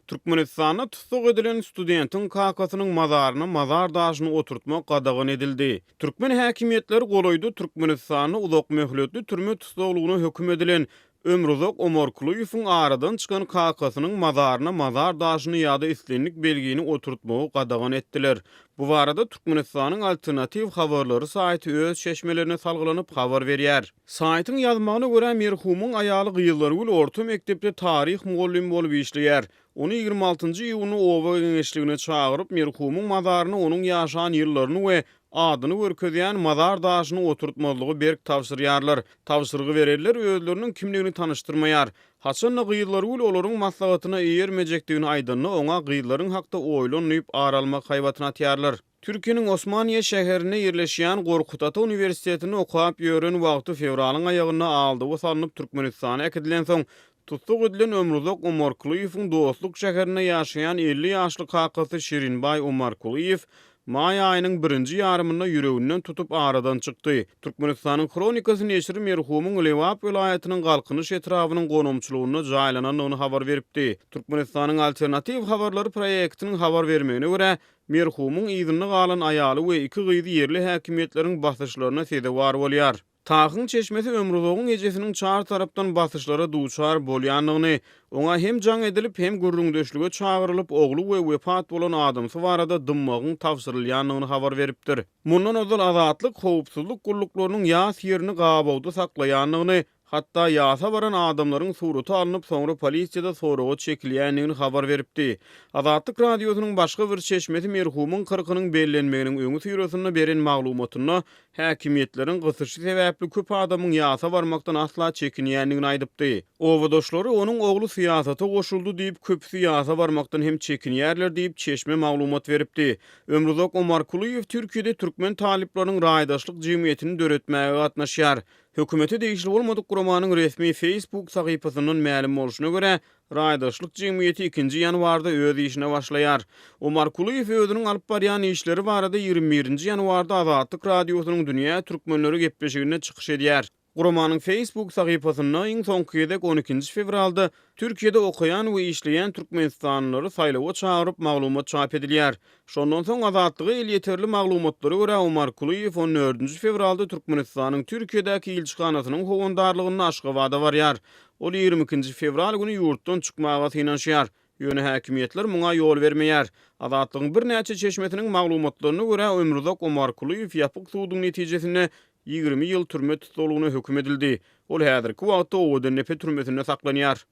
Türkmenistanda tussag edilen studentiň kakasynyň mazaryna mazar daşyny oturtmak gadagan edildi. Türkmen häkimiýetleri golaýda Türkmenistanda uzakmöhletli türme tussaglygyna höküm edilen Ömruzak Omarkulyýewiň aradan çykan kakasynyň mazaryna mazar daşyny ýa-da islendik belgini oturtmagy gadagan etdiler. Bu barada Türkmenistanyň Alternatiw habarlary saýty öz çeşmelerine salgylanyp habar berýär. Saýtyň ýazmagyna görä, merhumyň aýaly Gyzlargül orta mekdepde taryh mugallymy bolup işleýär. Ony 26 iýunda oba geňeşligine çagyryp, merhumyň mazaryna onuň ýaşan ýyllaryny we adyny görkezýän mazar daşyny oturtmazlygy berk tabşyrýarlar. Tabşyrygy berenler özleriniň kimligini tanyşdyrmaýar. Haçan-da Gyzlargül olaryň maslahatyna eýermejekdigini aýdanda, oňa gyzlaryň hakda oýlan diýip ar almak haýbatyny atýarlar. Türkiýäniň Osmaniýe şäherinde ýerleşýän Gorkut Ata uniwersitetinde okap ýören wagty fewralyň aýagynda aldawa salnyp Türkmenistana äkidilensoň, tussag edilen Ömruzak Omarkulyýewiň Dostluk şäherinde ýaşaýan 50 ýaşly kakasy Şirinbaý Omarkulyýew maý aýynyň birinji ýarymynda ýüreginden tutup aradan çykdy. Türkmenistanyň Hronikasy neşiri merhumyň Lebap welaýatynyň Galkynyş etrabynyň gonamçylygynda jaýlanandygyny habar beripdi. Türkmenistanyň Alternatiw habarlary proýektiniň habar bermegine görä, Merhumyň yzynda galan aýaly we iki gyzy ýerli häkimiýetleriň basyşlaryna sezewar bolýar. Tahyň çeşmesi Ömruzagyň ejesiniň çar tarapdan basyşlara duçar bolýandygyny, oňa hem jaň edilip, hem gürrüňdeşlige çagyrylyp, ogly we wepat bolan adamsy barada dymmagyň tabşyrylýandygyny habar beripdir. Mundan ozal Azatlyk howpsuzlyk gulluklarynyň ýas ýerini gabawda saklaýandygyny, Hatda ýasa baran adamlaryň surata alnyp, soňra polisiýada soraga çekilýändigini habar beripdi. Azatlyk Radiosynyň başga bir çeşmesi merhumyň kyrkynyň bellenmeginiň öňüsyrasynda beren maglumatynda häkimiýetleriň gysyşy sebäpli köp adamyň ýasa barmakdan asla çekinýändigini aýdypdy. Obadaşlary onuň ogly syýasata goşuldy diýip, köpüsi ýasa barmakdan hem çekinýärler diýip, çeşme maglumat beripdi. Ömruzak Omarkulyýew Türkiýede türkmen talyplarynyň raýdaşlyk jemgyýetini döretmäge gatnaşýar. Hökümete degişli bolmadyk guramanyň resmi Facebook sahypasyndan mälim bolşuna görä, raýdaşlyk jemgyýeti ikinji ýanwarda öz işine başlaýar. Omarkulyýew özüniň alyp barýan işleri barada 21-nji ýanwarda Azatlyk Radiosynyň Dünýä türkmenleri gepleşiginde çykyş edýär. Guramanyň Facebook sahypasynda iň soňky gezek on ikinji fewralda Türkiýede okaýan we işleýän türkmenistanlylary saýlawa çagyryp maglumat çap edilýär. Şondan soň Azatlyga elýeterli maglumatlara görä, Omar Kulyýew on dördünji fewralda Türkmenistanyň Türkiýedäki ilçihanasynyň howandarlygynda Aşgabada barýar. Ol 22-nji fewral güni ýurtdan çykmaga synanyşýar. Ýöne häkimiýetler muňa ýol bermeýär. Azatlygyň birnäçe çeşmesiniň maglumatlaryna görä, Ömruzak Omarkulyýew ýapyk suduň netijesinde 20 ýyl türme tussaglygyna höküm edildi. Ol häzirki wagtda Owadandepe türmesinde saklanýar.